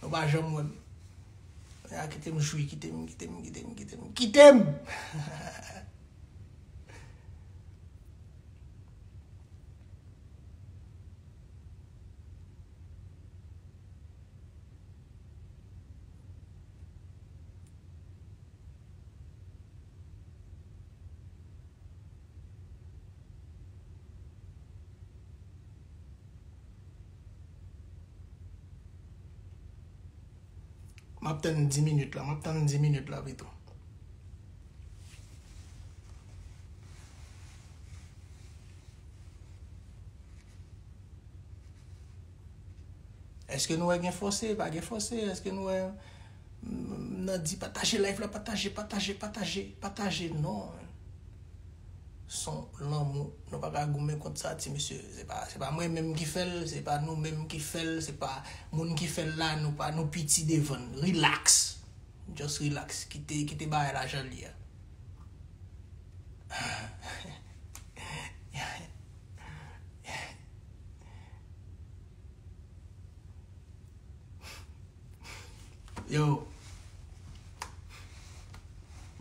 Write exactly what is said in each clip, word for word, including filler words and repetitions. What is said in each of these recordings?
Nou pa janm wè m. Ya, kite m jwi, kite m, kite m, kite m, kite m, kite m. M ap tann dis minit la, m ap tann dis minit la pito. Èske nou wè gen fòse? Pa gen fòse? Èske nou wè m nan di pataje live la, pataje, pataje, pataje, pataje? Non. Se yon lanmou. Nou pa ka goumen kont sa, ti mesye. Se pa, se pa mwen menm ki fè l, se pa nou menm ki fè l, se pa moun ki fè l la, nou pa, nou piti devan l. Relax. Just relax. Kite, kite bagay la jan l ye a. Yo.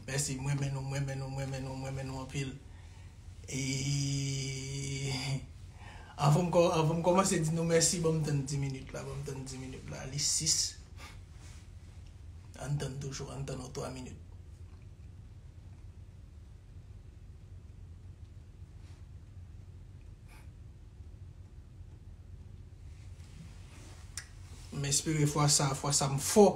Mèsi, mwen renmen nou, mwen renmen nou, mwen renmen nou, mwen renmen nou anpil. E anvan m kò-, anvan m kòmanse di nou mèsi, ban m tann dis minit la, ban m tann dis minit la, li sis. Ann tann toujou, ann tann yon twa minit. M espere fwa sa, fwa sa m fò.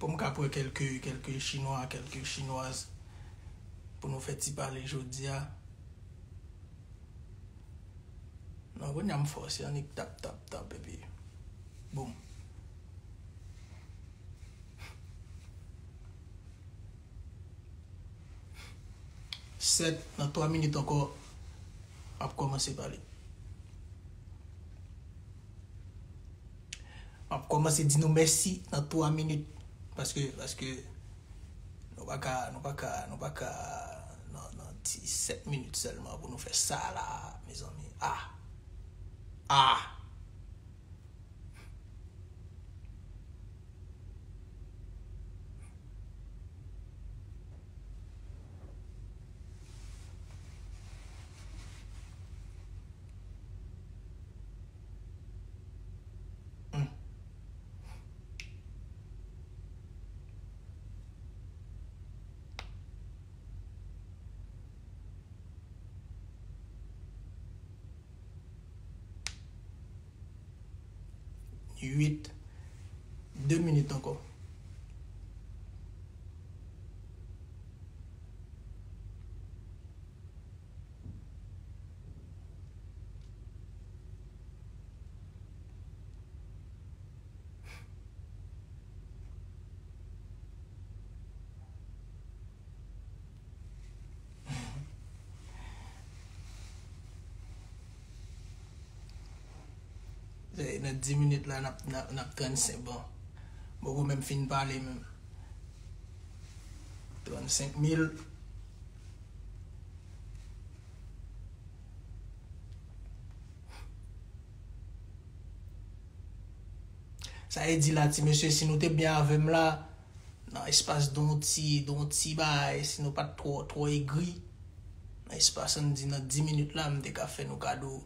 Pou m ka pran kèlke, kèlke chinwa, kèlke chinwaz pou nou fè ti pale jodi a. Non, kounye a m fò, se annik tap, tap, tap, epi boum. Sèt, nan twa minit ankò, m ap kòmanse pale. M ap kòmanse di nou mèsi nan twa minit. Paske, paske nou pa ka, nou pa ka, nou pa ka nan, nan ti sèt minit sèlman pou nou fè sa la, mezanmi. Ah! Ah! Uit. De minit ankò. Nan dis minit la, n ap, n ap, n ap trannsenk, bon. M poko menm fin pale menm. Trannsenk mil. Sa vle di la, ti mesye, si nou te byen avè m la, nan espas de yon ti, de yon ti bagay, si nou pa t twò, twò egri, nan espas, ann di, nan dis minit la, m te ka fè nou kado.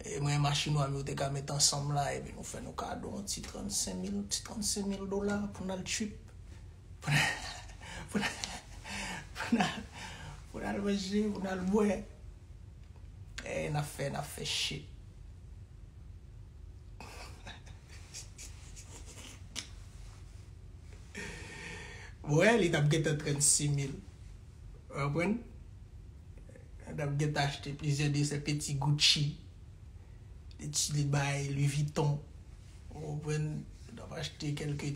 E mwen, machinwa m yo te ka met ansanm la, epi nou fè nou kado yon ti trannsenk mil, ti trannsenk mil dola pou n al trip. Pou n, pou n, pou n al, pou n al manje, pou n al bwè. E n ap fè, n ap fè shit. Bon, wè, li t ap gentan trannsis mil. Ou konprann? Li t ap gentan achte plizyè de sè peti Gucci. Li t, li bay Louis Vuitton. Ou konprann? Li t ap achte kèlke